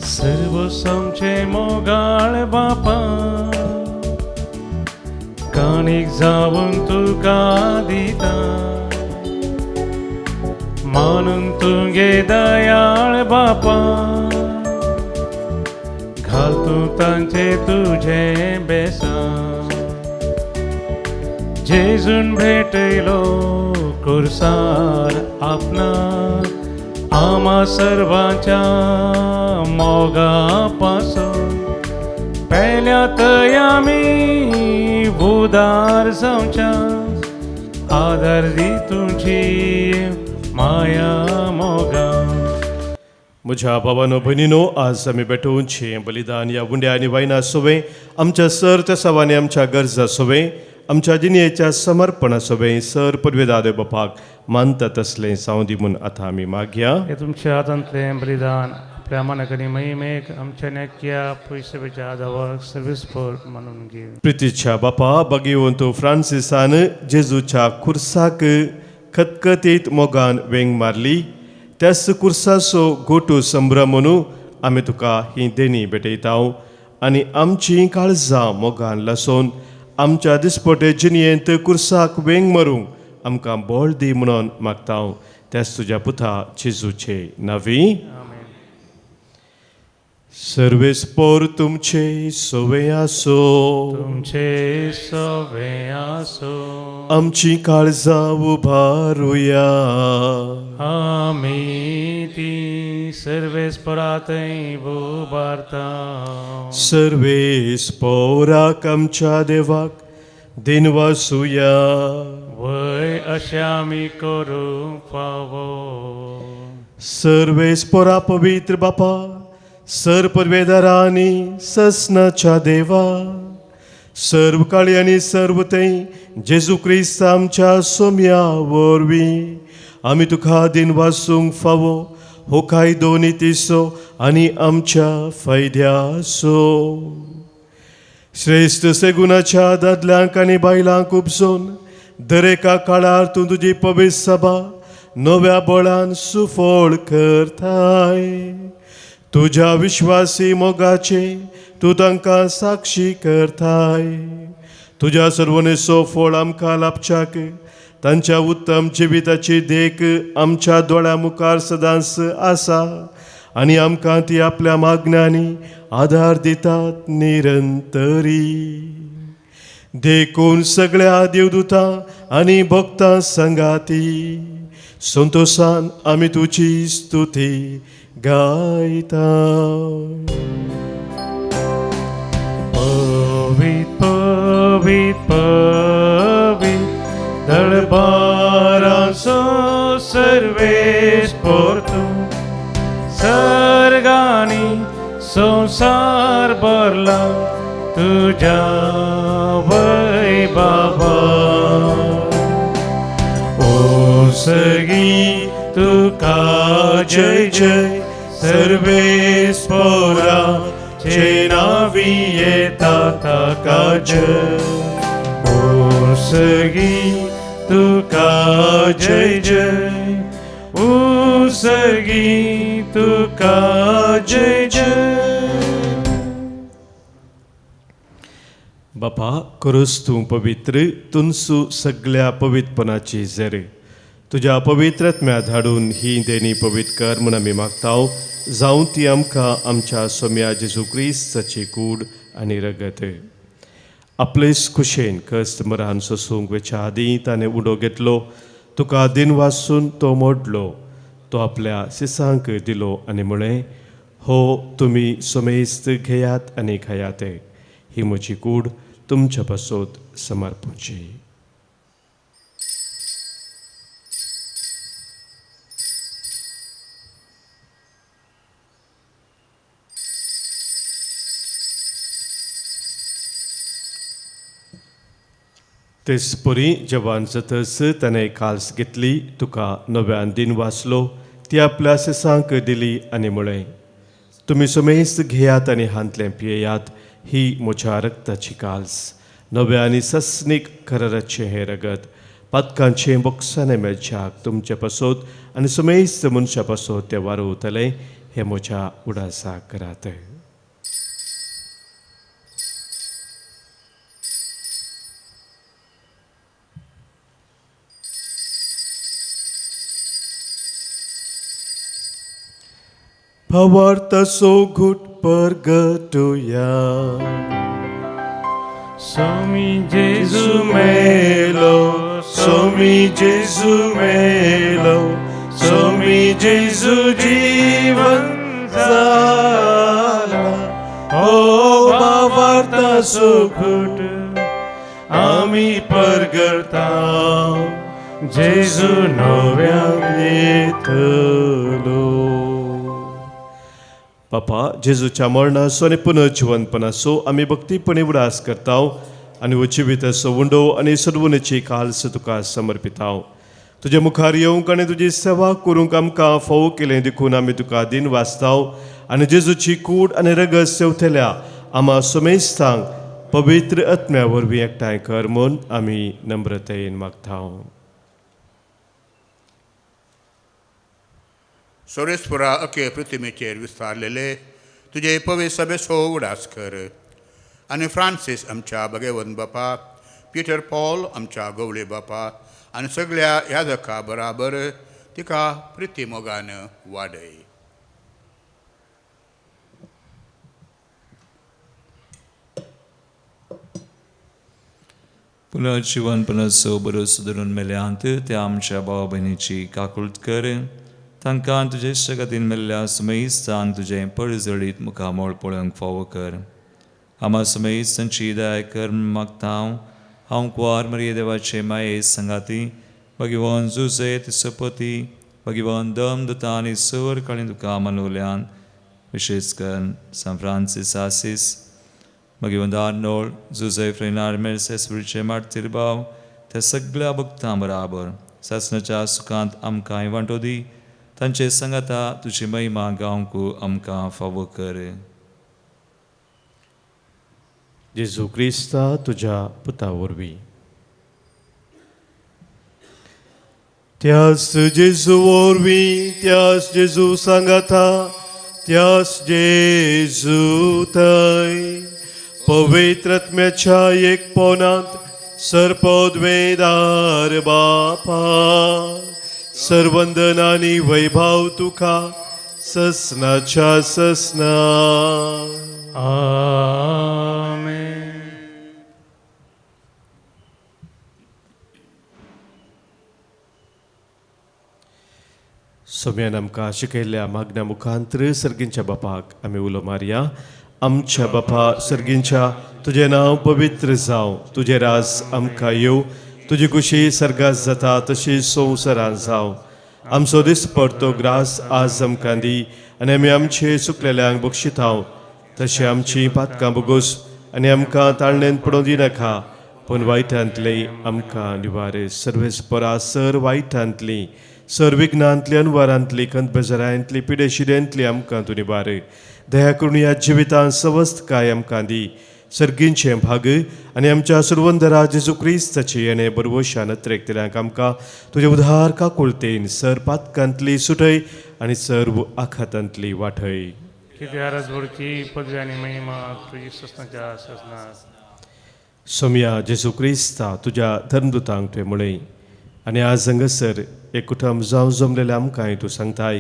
सर्व समचे मोगाळ बापा, काणीक जावन तुका दिता, मानून तुगे दयाळ बापा, घाल तूं तांचे तुजे बेसा. जेजून भेटयलो कुर्सार आपणा, आमा सर्वांच्या मोगा पासून पेल्या थंय आमी उदार जावच्या, आदार दी तुजी माया मोगा. म्हज्या भावानो भयणीनो आज आमी भेटोवचें बलिदान ह्या उंड्या आनी वायना सोवें आमच्या सर त्या सवांनी आमच्या गरजा सोवें आमच्या जिणेच्या समर्पणा सोवें सर पदवेदार बापाक मानता तसलें जावं दी म्हूण आतां आमी मागया. हे तुमच्या हातांतलें बलिदान आपल्या मनाकनी महिमेक आमच्या नेक्या पयशेच्या आदावाक सर्वीस फोर मानून घे. प्रितीच्या बापा बगेवन तूं फ्रांसिसान जेजूच्या खुर्साक खतखतीत मोगान वेंग मारली, त्याच कुर्साचो गोटू संभ्रम म्हणून आमी तुका ही देणी भेटयता आनी आमची काळजां मोगान लसोवन आमच्या दिसपटे जिणयेंत कुर्साक वेंग मारूंक आमकां बळ दी म्हणून मागता, त्याच तुज्या पुता जेजूचे नांवी. सर्वेस्पोर तुमचे सोवे आसो, तुमचे सोवे आसो. आमची काळजां उबारुया, आमी ती सर्वेस्पोरांतय उबारता. सर्वेस्पोराक आमच्या देवाक दिनवासुया, वय अशें आमी करूंक फावो. सर्वेस्पोरा पवित्र बापा, सर परवेदारा आनी ससनाच्या देवा, सर्व काळी आनी सर्व थंय जेजू क्रिस्त आमच्या सोम्या वरवीं आमी तुका दिनवासूंक फावो हो कायदो नितीचो आनी आमच्या फायद्याचो. श्रेश्ठ सेगुणाच्या दादल्यांक आनी बायलांक उपजोवन दरेका काळार तूं तुजी पवित्र सभा नव्या बळान सुफळ करताय. तुज्या विश्वासी मोगाचे तूं तांकां साक्षी करताय. तुज्या सर्वनेचो फळ आमकां लाभच्याक तांच्या उत्तम जिविताची देख आमच्या दोळ्या मुखार सदांच आसा आनी आमकां ती आपल्या मागण्यांनी आदार दितात निरंतरी. देखून सगळ्या देवदूतां आनी भक्तां संगाती संतोशान आमी तुजी स्तुती गायता. पवित पवित पवित दळबाराचो सर्वेस पोरतू सर्गानी संवसार भरला तुज्या वैभवा. ओ सगी तुका जय जय सर्वेस पोरा नावी येता ताका जय. ओ सगी तुका जय जय ओ सगी तुका जय जय. बापा खरोच तूं पवित्र तुनसू सगळ्या पवित्रपणाची झर तुज्या पवित्र आत्म्या धाडून ही देणी पवित्र कर म्हूण आमी मागता जावं ती आमकां आमच्या सोम्या जेजू क्रिस्ताची कूड आनी रगत. आपलेच खुशेन कस्त मरान सोसूंक वेच्या आदीं ताणें उडो घेतलो तुका दिन वासून तो मोडलो तो आपल्या सिसांक दिलो आनी म्हळें हो तुमी समेस्त घेयात आनी खायात ही म्हजी कूड तुमच्या पासत समर्पूची. तेच परी जवान जातच ताणें काल्स घेतली तुका नव्यान दिन वाचलो ती आपल्या सिसांक दिली आनी म्हळें तुमी समेस्त घेयात आनी हांतलें पियेयात ही म्हज्या रक्ताची काल्स नव्या आनी सस्नीक कराराचें हें रगत पातकांचें बोक्साने मेळच्याक तुमचे पासत आनी समेस्त मनशा पासत तें वारवतलें हें म्हज्या उडासाक करात. भावार्थाचो घुट परगटुया. स्वामी जेजू मेलो स्वामी जेजू मेलो स्वामी जेजू जीवन जाला हो भावार्थाचो घुट आमी परगटा जेजू नव्यान येतलो. बापा जेजूच्या मरणाचो आनी पुनर्जिवनपणाचो आमी भक्तीपणी उडास करता आनी हो जिविताचो उंडो आनी सदवणेची काल्स तुका समर्पिता. तुजे मुखार येवंक आनी तुजी सेवा करूंक आमकां फावो केलें देखून आमी तुका दिन वाचता आनी जेजूची कूड आनी रगत सेवतल्या आमा समेस्तांक पवित्र आत्म्या वरवीं एकठांय कर म्हूण आमी नम्रतायेन मागता. सोरेस्पुरा अखे पृथ्वीचेर विस्तारलेले तुजे पवित्र सभेचो उडास कर आनी फ्रांसीस आमच्या भगवंत बापा पिटर पॉल आमच्या गवळी बापा आनी सगळ्या यादका बराबर तिका प्रिती मोगान वाडय. पुनर्जिवनपणाचो बरो सुदरून मेल्यांत त्या आमच्या भाव भयणीची काकूळट कर तांकां तुजे शगतीन मेल्ल्या समेस्तांक तुजें परजळीत मुखामळ पळोवंक फावो कर. आमा समेस्तांची दया कर मागता हांव कुवार मरिये देवाचे माये सांगाती भगवान जुजे तिसपती भगवान दम दता आनी सर काळी तुका मनवल्यान विशेश करून सान फ्रांसीस आसीस भगवान आर्नोल्ड जुजे फ्रेनार मेर्सेसचे मार्तीर भाव त्या सगळ्या भक्तां बराबर सासणाच्या सुखांत आमकां वांटो दी तांचे सांगाता तुजी महिमा गावंक आमकां फावो कर. जेजू क्रिस्ता तुज्या पुता वरवीं. त्यास जेजू वरवीं त्यास जेजू सांगाता त्यास जेजू थंय पवित्र आत्म्याच्या एकपणांत सर्पद्वेदार बापा सर्वंदन आनी वैभव तुका ससनाच्या ससना. आमेन. सोम्यान आमकां शिकयल्ल्या मागण्या मुखांत्र सर्गींच्या बापाक आमी उलो मारया. आमच्या बापा सर्गींच्या, तुजें नांव पवित्र जावं, तुजें राज आमकां येवं, तुजी खुशी सर्गात जाता तशी संवसारांत जावं. आमचो दिसपडतो ग्रास आज आमकां दी आनी आमी आमचे चुकलेल्यांक बक्षितांव तशें आमची पातकां बोगोस आनी आमकां ताळणेन पडोवं दिनाका, पूण वायटांतली आमकां निवारे. सर्वेस परा सर वायटांतली, सर विघ्नांतली, अनवारांतली, खंत बेजारांतली, पिडेशिड्यांतली आमकां तूं निवारे. दया करून ह्या जिवितांत सवस्तकाय आमकां दी. सर्गींचें भाग आनी आमच्या सुरवंदरा जेजू क्रिस्ताची येणे बरवशान अत्रेकतल्यांक आमकां तुजे उधार काकुळतेन सर पातकांतली सुटय आनी सर्व आखातांतली वाठय. कित्याक राजवडकी पदवी आनी महिमा तुजी ससनाच्या ससनाक. सोमया जेजू क्रिस्ता, तुज्या धर्मदुतांक तुवें म्हळें आनी आज हांगासर एक कुटुंब जावं जमलेलें आमकांय तूं सांगताय,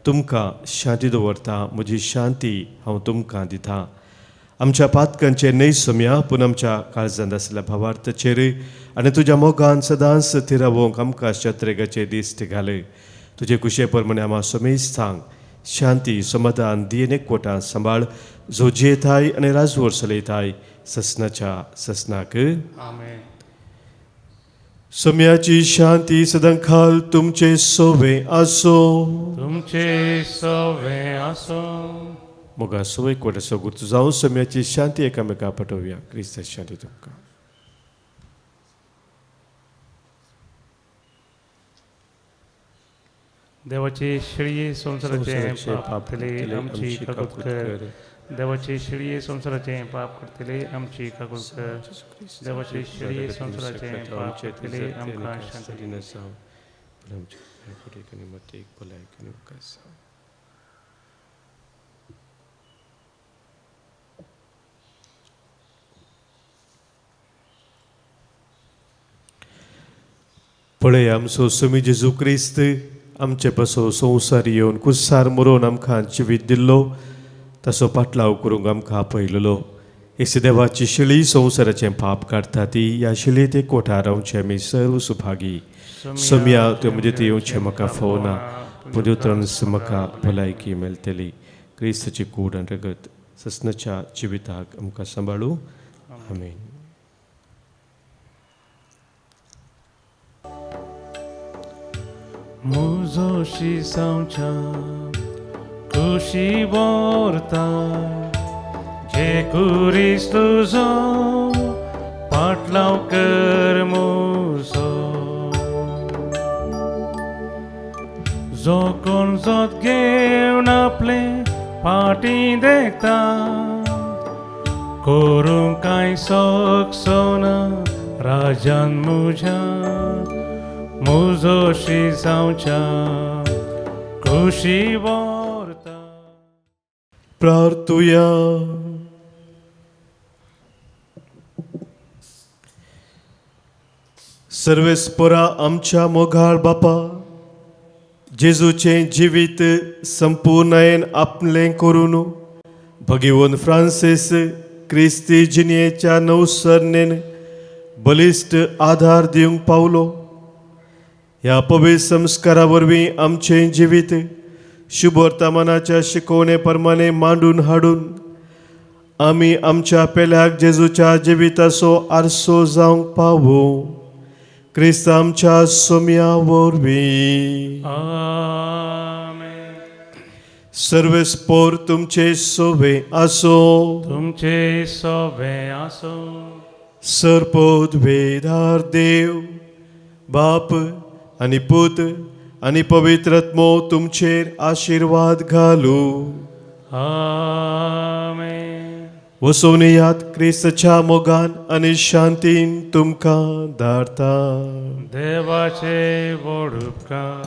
तुमकां शांती दवरता, म्हजी शांती हांव तुमकां दिता. आमच्या पातकांचेर न्हय सोमया, पूण आमच्या काळजांत आसल्या भावार्थाचेर आनी तुज्या मोगान सदांच थिरावोंक आमकां शत्रेगाचे दीस घाले. तुजे कुशे प्रमाणे आमा समेस्तांक शांती समाधान दी आनी एकवटान सांबाळ, जो जियेताय आनी राजवट चलयताय ससनाच्या ससनाक. आमेन. सोम्याची शांती सदांकाल तुमचे सोवे आसो. तुमचे सोवे आसो. मोगा सो एकवटाचो गुर्त जावं. सोम्याची शांती एकामेका पटोवया. क्रिस्त शांती तुमकां. देवाची शिळये संवसाराचें पाप करतले आमची काकूत कर. देवाची शिळये संवसाराचें पाप करतले आमची काकूत कर. देवाची शिळये संवसाराचें पाप करतले आमकां शांती दी. पळय आमचो स्वामी जेजू क्रिस्त आमचे पासो संवसार येवन कुसार मरोवन आमकां जिवीत दिल्लो, तसो पाटलाव करूंक आमकां आपयलेलो. एक देवाची शिळी संवसाराचें पाप काडटा ती ह्या शिळयेंत एकवटार रावचे आमी सर्व सुभागी. सोमया त्यो म्हजें ती येवचें म्हाका फोवना, पूण उतरान म्हाका भलायकी मेळटली. क्रिस्ताची कूड आनी रगत ससनाच्या जिविताक आमकां सांबाळू. आमेन. मुजोशी सावच्या खुशी बोरता, जे कुरीस तुजो पाटलाव कर मुजो. जो कोण जोत घेवन आपले फाटी देखता, करूंक कांय सोकसोना राजान मुज्या. मुजोशी जावच्या खुशी व्हरता. प्रार्थुया. सर्वेस्परा आमच्या मोगाळ बापा, जेजूचें जिवीत संपूर्णायेन आपलें करून भगीवन फ्रांसीस क्रिस्ती जिणेच्या नवसरणेन बलिश्ट आधार दिवंक पावलो. ह्या पवित्र संस्कारा वरवीं आमचें जिवीत शुभवर्तमानाच्या शिकवणे प्रमाणे मांडून हाडून आमी आमच्या पेल्याक जेजूच्या जिविताचो आरसो जावंक पावूं. क्रिस्त आमच्या सोम्या वरवीं. आमेन. सर्वेस्पोर तुमचे सोवे आसो. तुमचे सोवे आसो. सर्पोद्वेदार देव बाप आनी पूत आनी पवित्र आत्मो तुमचेर आशिर्वाद घालू. आमेन. वसोवन याद क्रिस्ताच्या मोगान आनी शांतीन तुमकां धाडता. देवाचे व्हड उपकार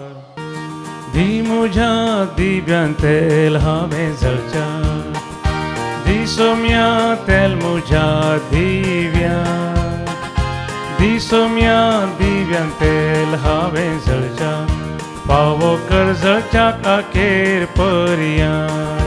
दी म्हज्या दिव्यान तेल हांवें जळच्या, दी सोम्या तेल म्हज्या दिव्या, दी सोम्या दिव्यान तेल हांवें जळच्या, पावो कर जळच्या अखेर पर्यान.